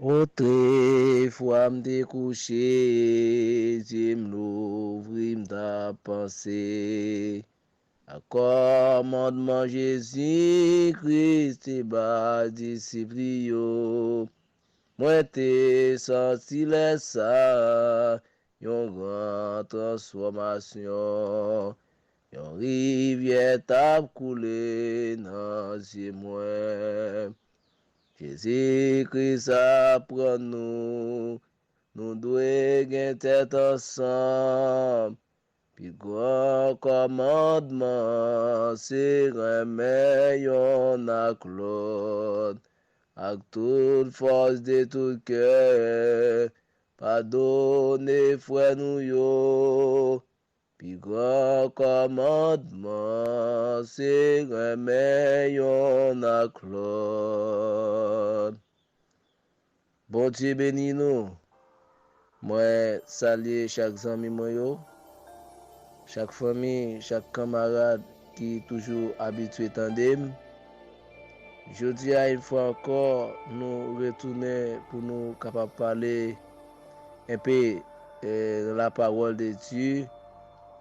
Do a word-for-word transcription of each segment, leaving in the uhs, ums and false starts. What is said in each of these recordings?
Otrefwa m te kouche, zye m louvri, m t ap panse ak kòmandman Jezi Kris te bay disip li yo. Mwen te santi lè sa a yon gran transfòmasyon, yon rivyè t ap koule nan zye mwen. Jezi Kris aprann nou, nou dwe gen tèt ansanm. Pi gran kòmandman se renmen yonn ak lòt, ak tout fòs, de tout kè, padone frè nou yo. Pi gran kòmandman se renmen yonn ak lòt. Bondye beni nou. Mwen salye chak zanmi mwen yo, chak fanmi, chak kanmarad ki toujou abitye tande m. Jodi a, yon fwa ankò, nou retounen pou nou kapab pale enpe, eh, nan la parole de Dieu.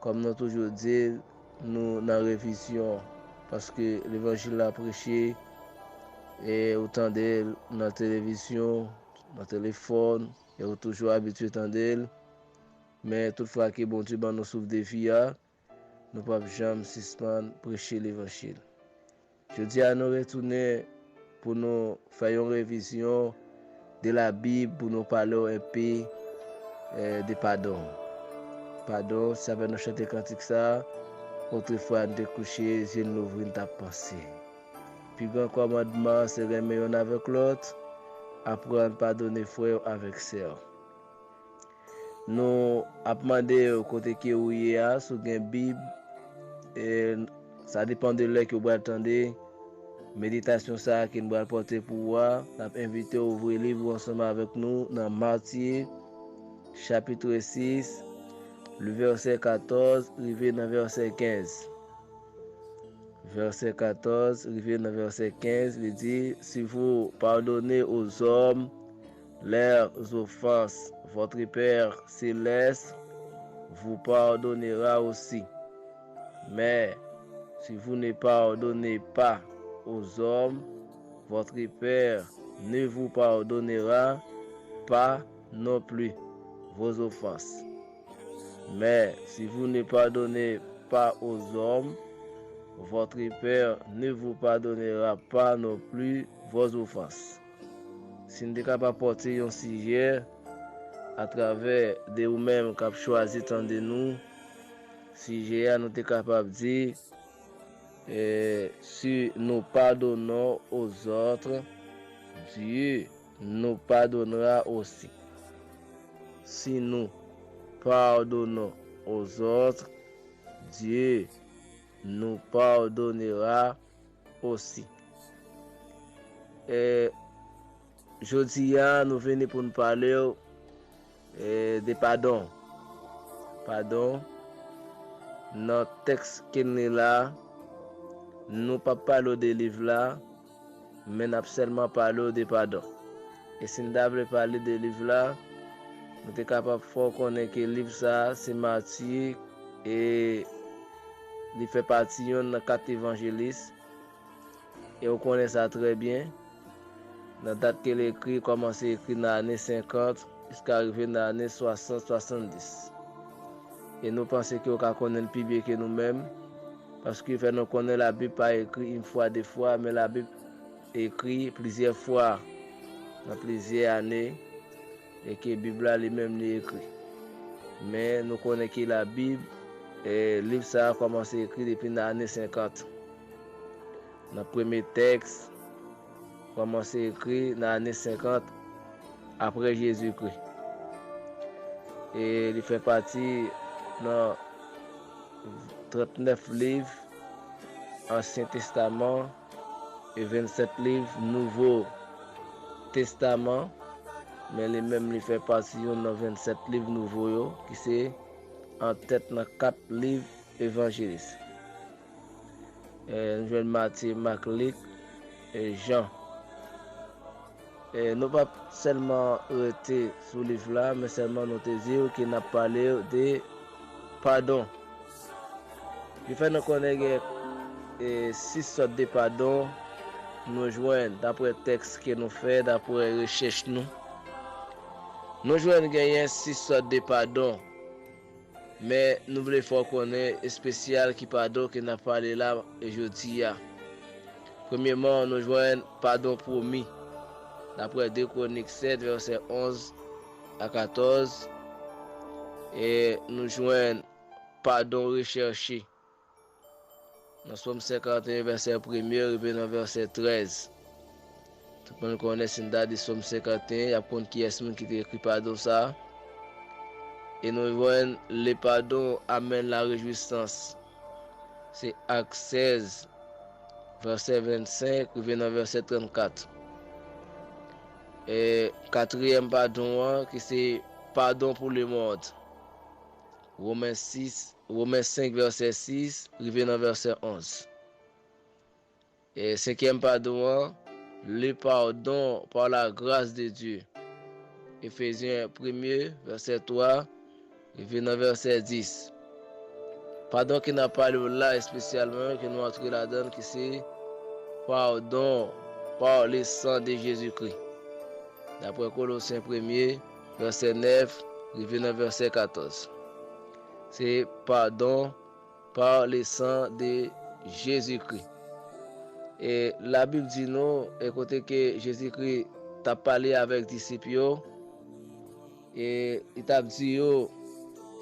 Kòm nou toujou di l, nou nan revizyon, paske levanjil la preche, e ou tande l nan televizyon, nan telefòn, e ou toujou abitye tande l. Men tout fwa ke Bondye ban nou souf de vi a, nou p ap janm sispann preche levanjil. Jodi a, nou retounen pou nou fè yon revizyon de Labib, pou nou pale w enpe, eh, de padon. Padon, se avè nou chante kantik sa a, otrefwa n te kouche, zye n louvri, n t ap panse. Pi gran kòmandman se renmen yonn avèk lòt, aprann padone frè w avèk sè w. Nou ap mande w kote ke ou ye a, si w gen Bib, e sa depann de lè ke w pral tande meditasyon sa a ke n pral pote pou ou a. N ap envite w ouvri liv ou ansanm avèk nou nan Matye, chapitre sis, le vèsè katòz rive nan vèsè kenz. Vèsè katòz rive nan vèsè kenz, li di, Si vous pardonnez aux hommes leurs offenses, votre Père céleste vous pardonnera aussi. Mais si vous ne pardonnez pas aux hommes, votre Père ne vous pardonnera pas non plus vos offenses. Mais si vous ne pardonnez pas aux hommes, votre Père ne vous pardonnera pas non plus vos offenses. Si n te kapab pote yon sijè atravè de ou menm k ap chwazi tande nou, sijè a nou te kapab di, eh, si nous pardonnons aux autres, Dieu nous pardonnera aussi. Si nous pardonnons aux autres, Dieu nous pardonnera aussi. Eh, jodi a, nou vini pou n pale w, eh, de padon. Padon, nan tèks ke n li la, nou p ap pale w de liv la, men n ap sèlman pale w de padon. E si n ta vle pale de liv la, nou te kapab fè w konnen ke liv sa a se Matye, e li fè pati yonn nan kat evanjelis. E ou konnen sa trè byen. Nan dat ke l ekri, kòmanse ekri nan ane senkant, jiska rive nan ane swasant, swasanndis. E nou panse ke ou ka konnen l pi byen ke nou menm, paske fè nou konnen Labib pa ekri yon fwa, de fwa, men Labib ekri plizyè fwa nan plizyè ane, e ke Bib la li menm li ekri. Men nou konnen ke Labib, e, liv sa a kòmanse ekri depi nan ane senkant. Nan premye tèks, kòmanse ekri nan ane senkant apre Jezikri. E li fè pati nan trannèf liv Ansyen Testaman e vennsèt liv Nouvo Testaman, men li menm li fè pati youn nan vennsèt liv nouvo yo, ki se antèt nan kat liv evanjelis. Eh, nou jwenn Matye, Mak, Lik e Jan. E nou p ap sèlman rete sou liv la, men sèlman nou te di w ke n ap pale de padon. Li fè nou konnen gen e, sis sòt de padon nou jwenn, daprè tèks ke nou fè, daprè rechèch nou. Nou jwenn genyen sis sòt de padon. Men nou vle fè w konnen espesyal ki padon ke n ap pale la jodi a. Premyeman, nou jwenn padon pwomi. Daprè de Kwonik sèt, vèsè onz a katòz, e nou jwenn padon rechèche. Nan Sòm senkanteyen, vèsè premye, rive nan vèsè trèz. Tout moun konnen, si n ta di Sòm senkanteyen, y ap konn kiyès moun ki te ekri padon sa a. E nou jwenn le padon amèn la rejwisans. Se Ak sèz, vèsè vennsenk, rive nan vèsè trannkat. E katriyèm padon an, ki se padon pou lemonn. Women sis, Women senk, vèsè sis, rive nan vèsè onz. E senkyèm padon an, le pardon par la grâce de Dieu. Efezyen premye, vèsè twa, rive nan vèsè dis. Padon ke n ap pale w la espesyalman, ke nou antre ladan l, ki se pardon par le sang de Jésus-Christ. Daprè Kolosyen premye, vèsè nèf, rive nan vèsè katòz. Se padon par le sang de Jésus-Christ. E Labib di nou, e kote ke Jezikri t ap pale avèk disip yo, e li t ap di yo,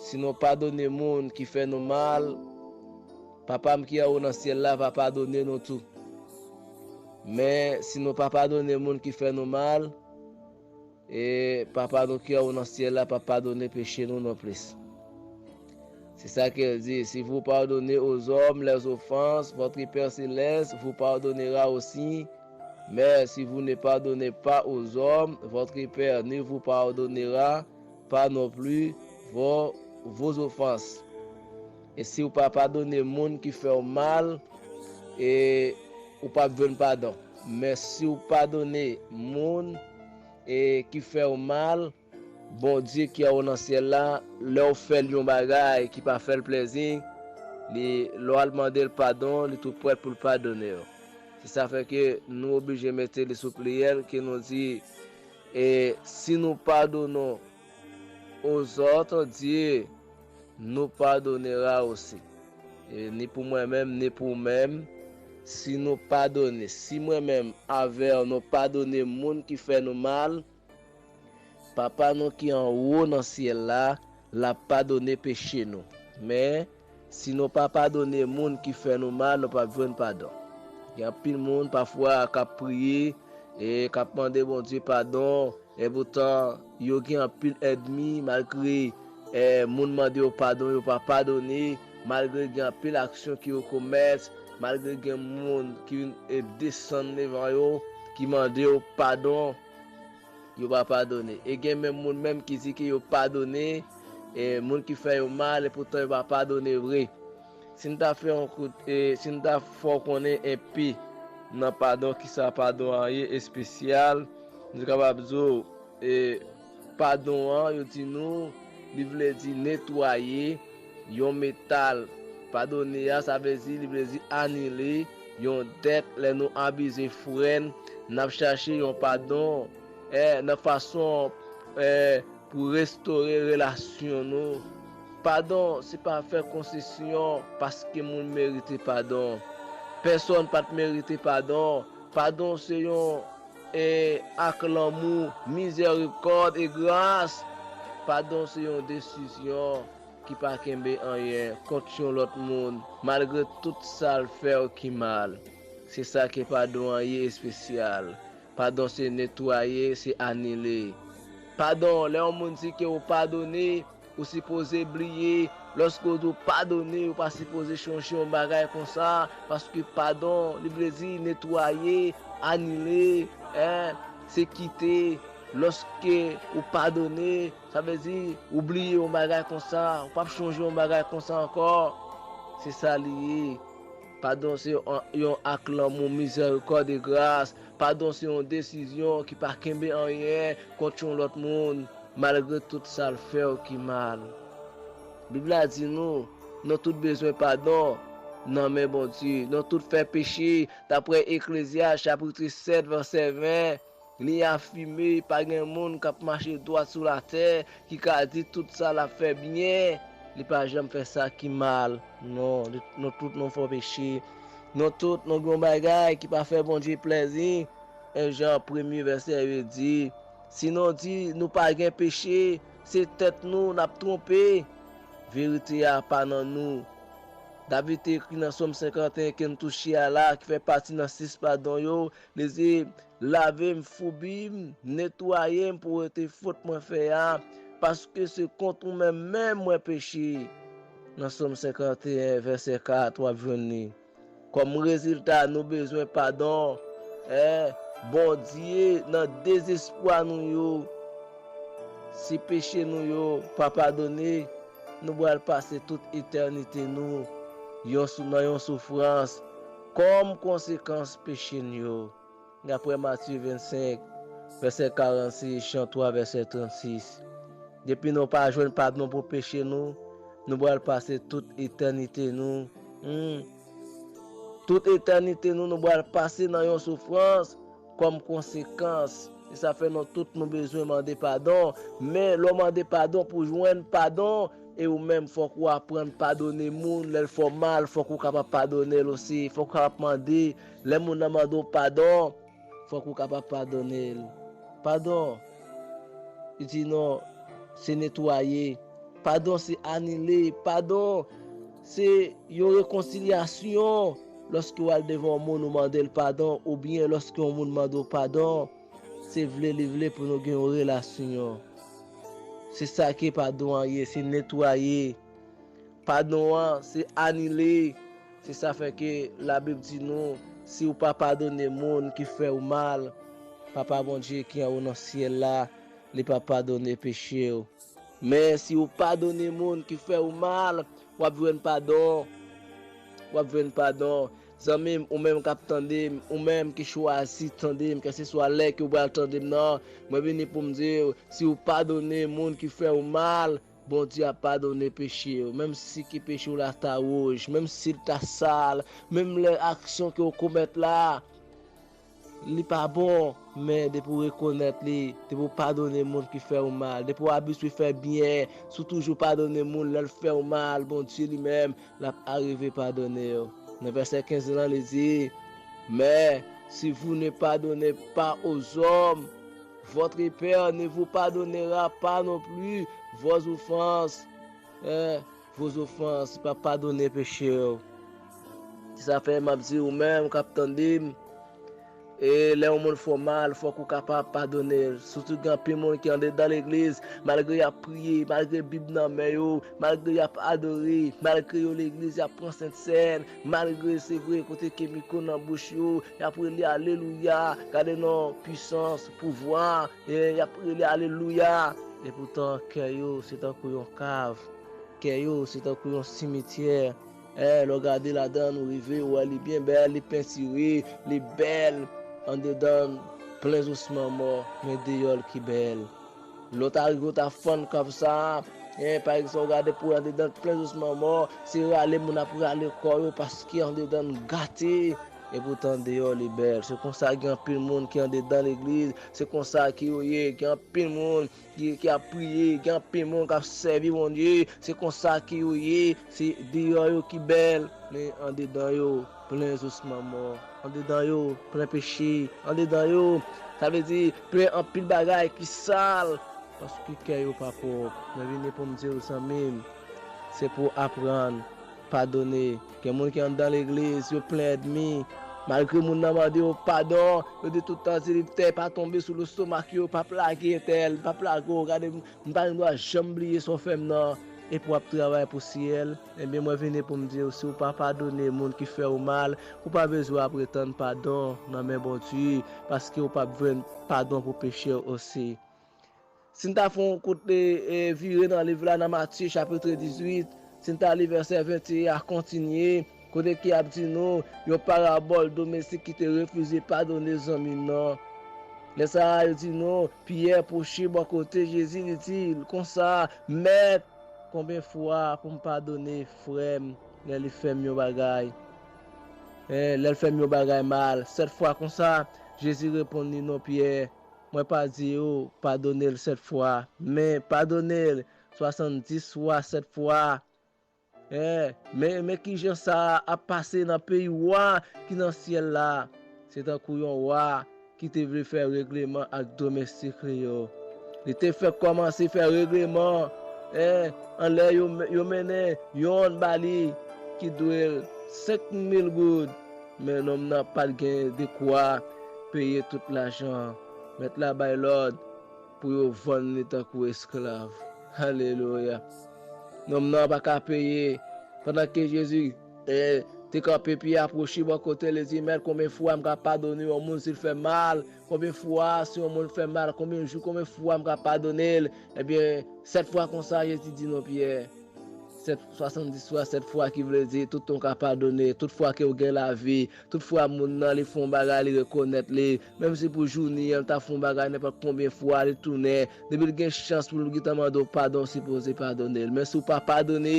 si nou padone moun ki fè nou mal, Papa m ki anwo nan syèl la va padone nou tou. Men, si nou pa padone moun ki fè nou mal, e Papa nou ki anwo nan syèl la p ap padone peche nou non plis. Se sa ke l di, si vous pardonnez aux hommes leurs offenses, votre Père céleste vous pardonnera aussi. Mais si vous ne pardonnez pas aux hommes, votre Père ne vous pardonnera pas non plus vos, vos offenses. E si w pa padone moun ki fè w mal, e ou p ap jwenn padon. Men si w padone moun e ki fè w mal, Bondye ki anwo nan syèl la, lè w fè l yon bagay ki pa fè l plezi, li, lè w al mande l padon, li tou prèt pou l padone w. Se sa fè ke nou oblije mete li sou pliyèl, ke nou di, e si nous pardonnons aux autres, Dieu nous pardonnera aussi. E ni pou mwen menm, ni pou w menm, si nou padone, si mwen menm avè w nou padone moun ki fè nou mal, Papa nou ki anwo nan syèl la, l ap padone peche nou. Men, si nou pa padone moun ki fè nou mal, nou p ap jwenn padon. Gen anpil moun pafwa k ap priye e k ap mande Bondye padon, epoutan yo gen anpil ènmi, malgre e, moun mande yo padon, yo pa padone, malgre gen anpil aksyon ke yo komèt, malgre gen moun ki vin e desann devan yo, ki mande yo padon, yo pa padone. E gen menm moun menm ki di ke yo padone, e, moun ki fè yo mal, epoutan yo pa padone vre. Si n ta fè yon kout, e, si n ta fè w konnen enpe nan padon, kisa padon an ye espesyal, nou kapab di w, e, padon an, yo di nou, li vle di netwaye yon metal. Padone a, sa vle di, li vle di anile yon dèt. Lè nou abize frè n, n ap chache yon padon, e, nan fason, e, pou restore relasyon nou. Padon, se pa fè konsesyon paske moun merite padon. Pèsonn pa t merite padon. Padon se yon, e, ak lanmou, mizèrikòd e gras. Padon se yon desizyon ki pa kenbe anyen kont yon lòt moun, malgre tout sa l fè w ki mal. Se sa ke padon an ye espesyal. Padon se netwaye, se anile. Padon, lè yon moun di ke ou padone, ou sipoze bliye. Lòske w di w padone, ou pa sipoze chonje yon bagay konsa, paske padon, li vle di netwaye, anile, en, se kite. Lòske ou padone, sa vle di ou bliye yon bagay konsa, ou p ap chonje yon bagay konsa ankò. Se sa li ye. Padon se yon, yon ak lanmou, mizèrikòd e gras. Padon se yon desizyon ki pa kenbe anyen kont yon lòt moun, malgre tout sa l fè w ki mal. Bib la di nou, nou tout bezwen padon nan men Bondye. Nou tout fè peche, daprè Eklezyas chapit sèt, vèsè ven. Li afime, pa gen moun k ap mache dwat sou latè ki ka di tout sa l ap fè byen. Li pa janm fè sa ki mal. Non, nou tout nou fè peche. Nou tout nou gen yon bagay ki pa fè Bondye plèzi. Jan premye vèsè yo di, si nou di nou pa gen peche, se tèt nou n ap twonpe. Verite a pa nan nou. David te ekri nan Sòm senkanteyen ke n touche a la, ki fè pati nan sis padon yo, li di, lave m, foubi m, netwaye m pou rete fot mwen fè a, paske se kont ou menm menm mwen peche. Nan Sòm senkanteyen, vèsè kat, w ap jwenn li. Kòm rezilta, nou bezwen padon. È, Bondye, nan dezespwa nou yo, si peche nou yo pa padone, nou pral pase tout etènite nou yon sou, nan yon soufrans kòm konsekans peche n yo. Daprè Matye vennsenk, vèsè karannsis, Jan twa, vèsè trannsis. Depi nou pa jwenn padon pou peche nou, nou pral pase tout etènite nou. Hmm. Tout etènite nou, nou pral pase nan yon soufrans kòm konsekans. E sa fè nou tout nou bezwen mande padon. Men lè w mande padon pou jwenn padon, e ou menm fòk ou aprann padone moun. Lè l fè w mal, fòk ou kapab padone l osi. Fòk ou kapab mande. Lè moun nan mande w padon, fòk ou kapab padone l. Padon, li di non, se netwaye. Padon, se anile. Padon, se yon rekonsilyasyon. Lòske w al devan yon moun, ou mande l padon, oubyen lòske yon moun mande w padon, se vle li vle pou nou gen yon relasyon. Se sa ke padon an ye, se netwaye. Padon an, se anile. Se sa fè ke Labib di nou, si w pa padone moun ki fè w mal, Papa Bondye ki anwo nan syèl la, li pa padone peche w. Men si w padone moun ki fè w mal, w ap jwenn padon. W ap jwenn padon. Zanmi m, ou menm k ap tande m, ou menm ki chwazi tande m, kèlkeswa lè ke w pral tande m nan, mwen vini pou m di w, si w padone moun ki fè w mal, Bondye ap padone peche w, menm si ki peche w la ta wouj, menm si l ta sal, menm lè aksyon ke w komèt la, li pa bon, men depi w rekonèt li, depi w padone moun ki fè w mal, depi w abitye fè byen, si w toujou padone moun lè l fè w mal, Bondye li menm, l ap arive padone w. Nan vèsè kenz lan, li di, mais si vous ne pardonnez pas aux hommes, votre Père ne vous pardonnera pas non plus vos offenses. Hein? Vos offenses, pa padone peche w. Se sa fè m ap di ou menm k ap tande m, e lè yon moun fè w mal, fòk ou kapab padone l. Sitou gen anpil moun ki andedan legliz, malgre y ap priye, malgre Bib nan men yo, malgre y ap adore, malgre yo legliz, y ap pran sentsèn, malgre se vre kote ke mikwo nan bouch yo, y ap rele alelouya, gade non, pwisans, pouvwa, e y ap rele alelouya. Epoutan, kè yo se tankou yon kav. Kè yo se tankou yon simityè. È, lè w gade ladan l, ou rive, ou wè li byen bèl, li pentire, li bèl. Andedan l, plen zosman mò, men deyò l ki bèl. Lè w ta rive, w ta fann kav sa a, è, pa egzanp, ou gade pou andedan l plen zosman mò, se rale moun ap rale kò yo paske andedan l gate. Epoutan, deyò li bèl. Se konsa gen anpil moun ki andedan legliz. Se konsa ki yo ye. Gen anpil moun ki, ki ap priye, gen anpil moun k ap sèvi Bondye, se konsa ke yo ye, se deyò yo ki bèl, men andedan yo plen zosman mò, andedan yo plen peche, andedan yo, sa vle di, plen anpil bagay ki sal, paske kè yo pa pwòp. Mwen vini pou m di w, zanmi m, se pou w aprann padone. Gen moun ki anndan legliz, yo plen ènmi. Malgre moun nan mande yo padon, yo di tout tan, di li tè pa tonbe sou lestomak yo, p ap lage entèl, p ap lage w. Gade, m pa gen dwa janm bliye sa w fè m nan. Epi w ap travay pou syèl. Ebyen, mwen vini pou m di w, si w pa padone moun ki fè w mal, ou pa bezwen ap retann padon nan men Bondye, paske w p ap jwenn padon pou peche w osi. Si n ta fè yon kout, e, e, vire nan liv la, nan Matye chapit dizuit, si n ta li vèsè venteyen a kontinye, Kote ki ap di nou yon parabòl domestik ki te refize padone zanmi l nan. Lè sa a, yo di nou, Pyè pwoche bò kote Jezi, li di l konsa, Mèt, konbyen fwa pou m padone frè m lè li fè m yon bagay? Lè l fè m yon bagay mal, sèt fwa konsa? Jezi reponn li, Non, Pyè, mwen pa di w padone l sèt fwa, men padone l swasanndis fwa sèt fwa. Men, men kijan sa ap pase nan peyi wa ki nan syèl la? Se tankou yon wa ki te vle fè regleman ak domestik li yo. Li te fèk kòmanse fè regleman, anlè yo, yo mennen yonn ba li ki dwe l senk mil goud. Men nonm nan pa t gen dekwa peye tout lajan an. Mèt la bay lòd pou yo vann li tankou esklav. Alelouya! Nonm nan pa ka peye. Pandan ke Jezi te kanpe, Pyè apwoche bò kote l, li di, Mèt, konbyen fwa m ka padone yon moun si l fè m mal? Konbyen fwa, si yon moun fè m mal, konbyen jou, konbyen fwa m ka padone l? Ebyen, sèt fwa konsa, Jezi di, Non, Pyè, swasanndis fwa sèt fwa, ki vle di tout tan w ka padone, tout fwa ke w gen lavi, tout fwa moun nan li fè yon bagay, li rekonèt li, menm si pou jounen an, l ta fè yon bagay nenpòt konbyen fwa, li tounen, depi l gen chans pou l gentan mande w padon, w sipoze padone l. Men si w pa padone,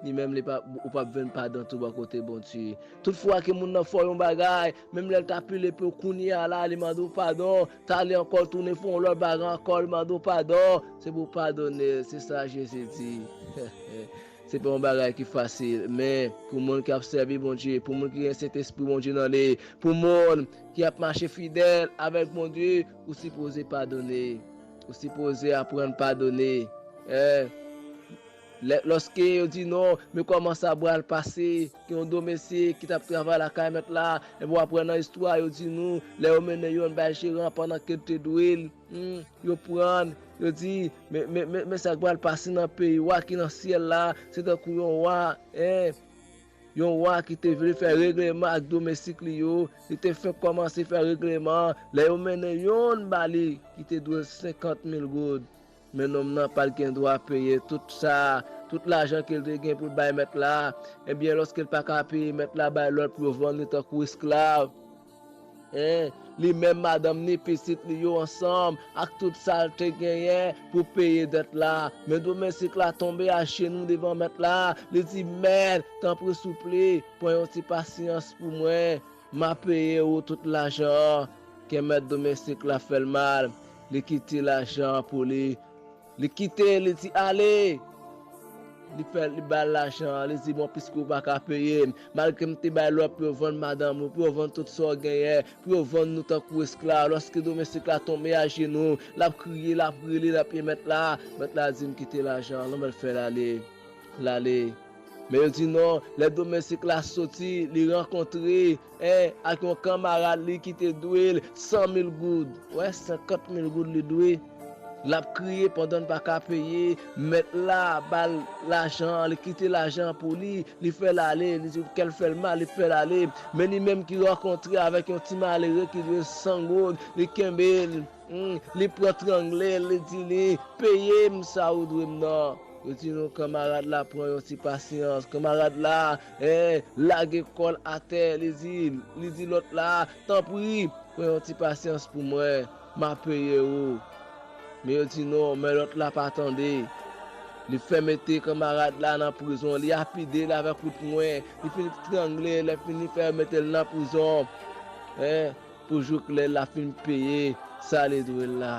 li menm, li pa, ou p ap jwenn padon tou bò kote Bondye. Tout fwa ke moun nan fè w yon bagay, menm lè l ta pile pye w kounye a la, li mande w padon, talè ankò l tounen fè yon lòt bagay ankò, li mande w padon, se pou w padone l. Se sa Jezi di. Se pa yon bagay ki fasil, men pou moun ki ap sèvi Bondye, pou moun ki gen Sentespri Bondye nan li, pou moun ki ap mache fidèl avèk Bondye, ou sipoze padone. Ou sipoze aprann padone. Lè, lòske yo di non, men kòman sa pral pase? Gen yon domestik ki t ap travay lakay mèt la, epi w ap wè nan istwa, yo di nou, lè yo mennen yonn bay jeran pandan ke l te dwe l, hmm, yo pran l, yo di, men, men, men, men sa k pral pase nan peyi wa ki nan syèl la, se tankou yon wa, en, yon wa ki te vle fè regleman ak domestik li yo, li te fenk kòmanse fè regleman, lè yo mennen yonn ba li ki te dwe l senkant mil goud. Men nonm nan pa t gen dwa peye tout sa, tout lajan ke l te gen pou l bay mèt la. Ebyen, lòske l pa ka peye, mèt la bay lòd pou yo vann li tankou esklav. En, li menm, madanm ni, pitit li yo ansanm ak tout sa l te genyen pou peye dèt la. Men domestik la tonbe ajenou devan mèt la. Li di, Mèt, tanpri, souple, pran yon ti pasyans pou mwen. M a peye ou tout lajan an. Ke mèt domestik la fè l mal, li kite lajan an pou li. Li kite, li di, Ale! Li fè, li ba l lajan an, li di, Bon, piske w pa ka peye m, malgre m te bay lòd pou yo vann madanm ou, pou yo vann tout sa w genyen, pou yo vann nou tankou esklav, lòske domestik la tonbe ajenou, l ap kriye, l ap rele nan pye mèt la, mèt la di m kite lajan an, non, men l fè l ale. L ale. Men yo di non, lè domestik la soti, li rankontre, en, ak yon kanmarad li ki te dwe l san mil goud. Wè, senkant mil goud li dwe. L ap kriye pandan l pa ka peye. Mèt la ba l lajan an, li kite lajan an pou li, li fè l ale, li di kè l fè l mal, li fè l ale. Men li menm ki rankontre avèk yon ti malere ki dwe l san goud, li kenbe l. Hmm, li pran trangle l, li di li, Peye m sa ou dwe m nan. Yo di non, kanmarad la pran yon ti pasyans. Kanmarad la, eh, lage kò l atè, li di, li di lòt la, Tanpri, pran yon ti pasyans pou mwen, m a peye ou. Men yo di non, men lòt la pa tande. Li fè mete kanmarad la nan prizon, li lapide l avèk kout pwen, li fin trangle l, li fin fè mete l nan prizon. Eh, pou jouk lè l ap fin peye sa li dwe l la.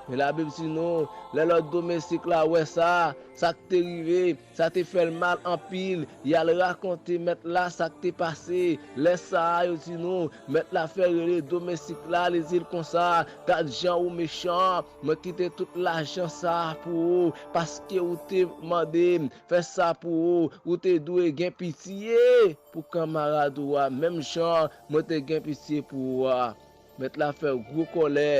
Men Labib di nou, lè lòt domestik la wè sa, sa k te rive, sa te fè l mal anpil, y al rakonte mèt la sa k te pase. Lè sa a, yo di nou, mèt la fè rele domestik la, li di l konsa, Gad jan ou mechan, mwen kite tout lajan sa a pou ou, paske ou te mande m fè sa pou ou, ou te dwe gen pitye pou kanmarad ou a, menm jan mwen te gen pitye pou ou a. Mèt la fè gwo kòlè,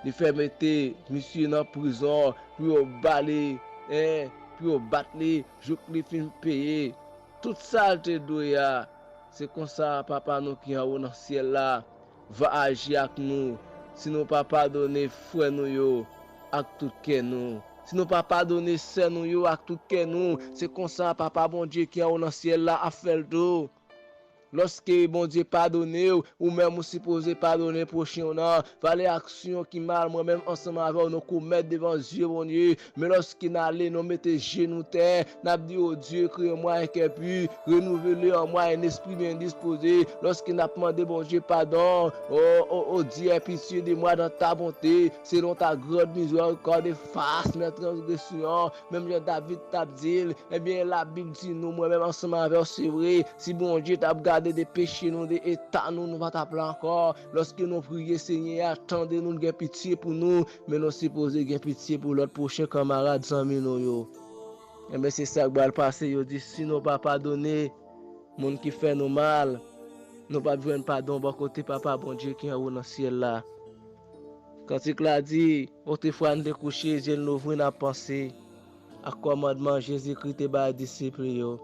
li fè mete misye nan prizon pou yo ba li, en, pou yo bat li, jouk li fin peye tout sa l te dwe a. Se konsa Papa nou ki anwo nan syèl la va aji ak nou, si nou pa padone frè nou yo ak tout kè nou, si nou pa padone sè nou yo ak tout kè nou. Se konsa Papa Bondye ki anwo nan syèl la ap fè l tou. Lòske Bondye padone w, ou menm ou sipoze padone pwochen w nan. Valè aksyon ki mal mwen menm ansanm avè w nou komèt devan zye Bondye. Men lòske n ale, nou mete je nou tè, n ap di, O Dieu, crée en moi un cœur pur, renouvelle en moi un esprit bien disposé. Lòske n ap mande Bondye padon, O, O, O Dieu, aie pitié de moi dans ta bonté, selon ta grande miséricorde, efface mes transgressions. Menm jan David t ap di l, ebyen, Labib di nou, mwen menm ansanm avè w, se vre, si Bondye t ap gade de peche nou, de eta nou, nou pa t ap la ankò. Lòske nou priye Senyè a, tande nou, l gen pitye pou nou, men nou sipoze gen pitye pou lòt pwochen kanmarad, zanmi nou yo. Ebyen, se sa k pral pase, yo di, si nou pa padone moun ki fè nou mal, nou p ap jwenn padon bò kote Papa Bondye ki anwo nan syèl la. Kantik la di, otrefwa n te kouche, zye n louvri, n ap panse ak kòmandman Jezikri te bay disip li yo.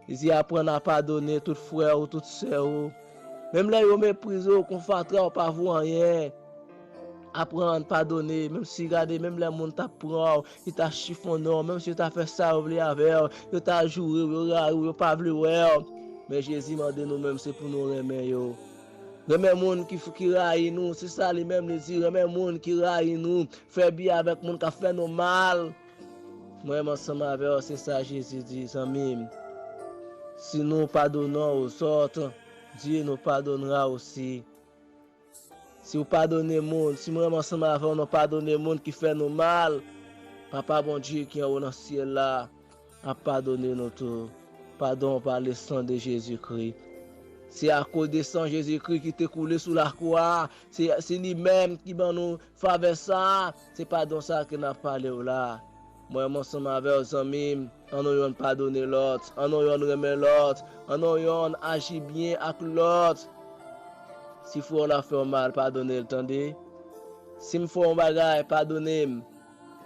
Li di, aprann a padone tout frè w, tout sè w. Menm lè yo meprize w, konfatra w pa vo anyen. Aprann padone, menm si gade, menm lè moun t ap pran w, li ta chifonnen w, menm si yo ta fè sa yo vle avè w, yo ta joure w, yo rayi w, yo pa vle wè w. Men Jezi mande nou menm se pou nou renmen yo. Renmen moun ki, ki rayi nou, se sa li menm li di, renmen moun ki rayi nou, fè byen avèk moun k ap fè nou mal. Mwen menm ansanm avè w, se sa Jezi di, zanmi m. Si nous pardonnons aux autres, Dieu nous pardonnera aussi. Si w padone moun, si mwen menm ansanm avè w, nou padone moun ki fè nou mal, Papa Bondye ki anwo nan syèl la ap padone nou tou. Padon pa le sang de Jésus-Christ. Se akoz de san Jezikri ki te koule sou lakwa a, se, se li menm ki ban nou favè sa a, se padon sa a ke n ap pale w la. Mwen menm ansanm avè w, zanmi m, ann nou yonn padone lòt, ann nou yonn renmen lòt, ann nou yonn aji byen ak lòt. Si frè w la fè w mal, padone l, tande. Si m fè w yon bagay, padone m.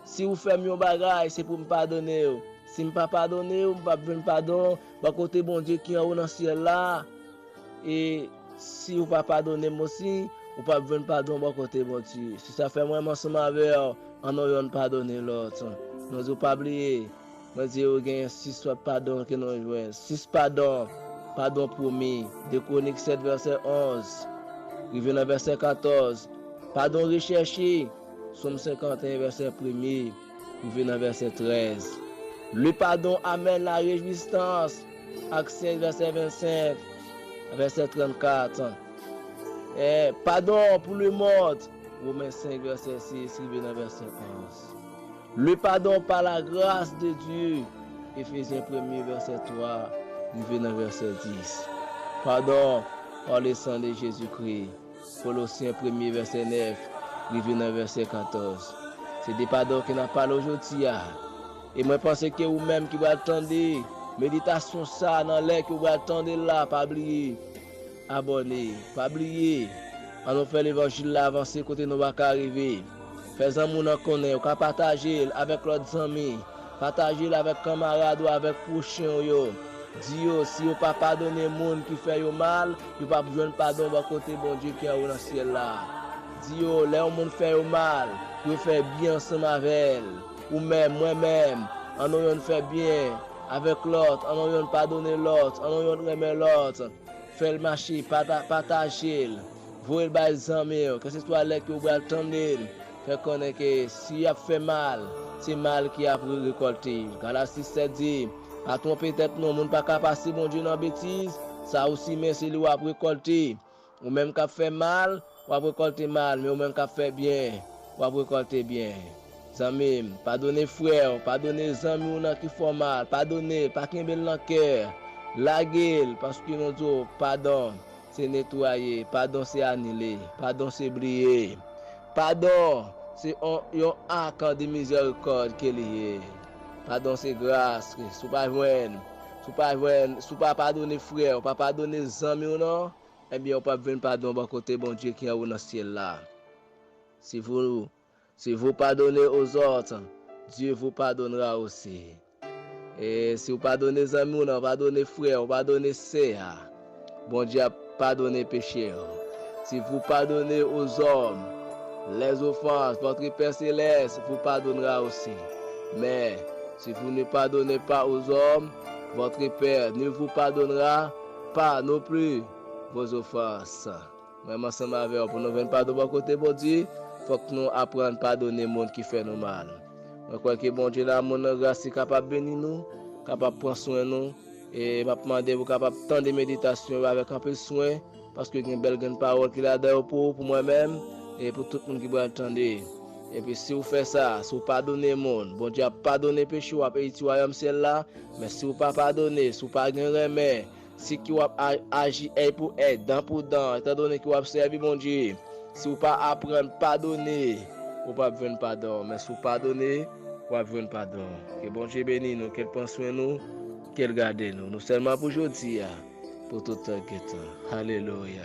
Si ou fè m yon bagay, se pou m padone w. Si m pa padone w, m p ap jwenn padon bò kote Bondye ki anwo nan syèl la. E si ou pa padone m osi, ou p ap jwenn padon bò kote Bondye. Se sa fè mwen menm ansanm avè w, ann nou yonn padone lòt. Nou di w pa bliye, mwen di w genyen sis sòt padon ke nou jwenn. Sis padon. Padon pwomi. De Kwonik sèt vèsè onz rive nan vèsè katòz. Padon rechèche. Sòm senkanteyen vèsè premye rive nan vèsè trèz. Le pardon amène la réjouissance. Acte cinq, verset vingt-cinq, verset trente-quatre. Eh, pardon pour le monde. Romains cinq, verset six, rive nan vèsè onz. Le pardon par la grâce de Dieu. Éphésiens premier, verset trois, rive nan vèsè dis. Pardon par le sang de Jésus-Christ. Kolosyen premye vèsè nèf, rive nan vèsè katòz. Se de padon ke n ap pale w jodi a. E mwen panse ke ou menm ki pral tande meditasyon sa a nan lè ke w pral tande l la, pa bliye abòne, pa bliye. Ann nou fè levanjil la avanse kote nou pa ka rive. Fè zanmi w nan konnen, ou ka pataje l avèk lòt zanmi. Pataje l avèk kanmarad ou, avèk pwochen w yo. Di yo, si yo pa padone moun ki fè yo mal, yo p ap jwenn padon bò kote Bondye ki anwo nan syèl la. Di yo, lè yon moun fè yo mal, pou yo fè byen ansanm avè l. Ou menm, mwen menm, ann nou yonn fè byen avèk lòt, ann nou yonn padone lòt, ann nou yonn renmen lòt. Fè l mache, pata-, pataje l, voye l bay zanmi w, kèlkeswa lè ke w pral tande l. Fè konnen ke si y ap fè mal, se mal ke y ap re-, rekòlte. Galat sis sèt di, pa twonpe tèt nou, moun pa ka pase Bondye nan betiz, sa ou simen, se li w ap rekòlte. Ou menm k ap fè mal, w ap rekòlte mal, men ou menm k ap fè byen, w ap rekòlte byen. Zanmi m, padone frè w, padone zanmi w nan ki fè w mal, padone l, pa kenbe l nan kè, lage l, paske nou di w padon se netwaye, padon se anile, padon se bliye. Padon se yon, yon ak de mizèrikòd ke li ye. Padon se gras, si w pa jwenn, si w pa jwenn, si w pa padone frè w, pa padone zanmi w nan, ebyen, ou p ap jwenn padon bò kote Bondye ki anwo nan syèl la. Si vous, si vous pardonnez aux autres, Dieu vous pardonnera aussi. E si w padone zanmi w nan, padone frè w, padone sè a, Bondye ap padone peche w. Si vous pardonnez aux hommes les offenses, votre Père céleste vous pardonnera aussi. Mais si vous ne pardonnez pas aux hommes, votre Père ne vous pardonnera pas non plus vos offenses. Mwen menm ansanm avè w, pou nou jwenn padon bò kote Bondye, fòk nou aprann padone moun ki fè nou mal. Mwen kwè ke Bondye lanmou nan gras li kapab beni nou, kapab pran swen nou. E m ap mande pou w kapab tande meditasyon yo avèk anpil swen, paske gen bèl grenn pawòl ki ladan yo pou ou, pou mwen menm, e pou tout moun ki pral tande. Epi si w fè sa, si w padone moun, Bondye ap padone peche w, ap eriti wayòm syèl la. Men si w pa padone, si w pa gen renmen, si ki w ap a- aji èy pou èy, dan pou dan, etandone ki w ap sèvi Bondye, si w pa aprann padone, ou p ap jwenn padon. Men si w padone, w ap jwenn padon. Ke Bondye beni nou, ke l pran swen nou, ke l gade nou. Nou sèlman pou jodi a, pou tout tan gen tan. Alelouya.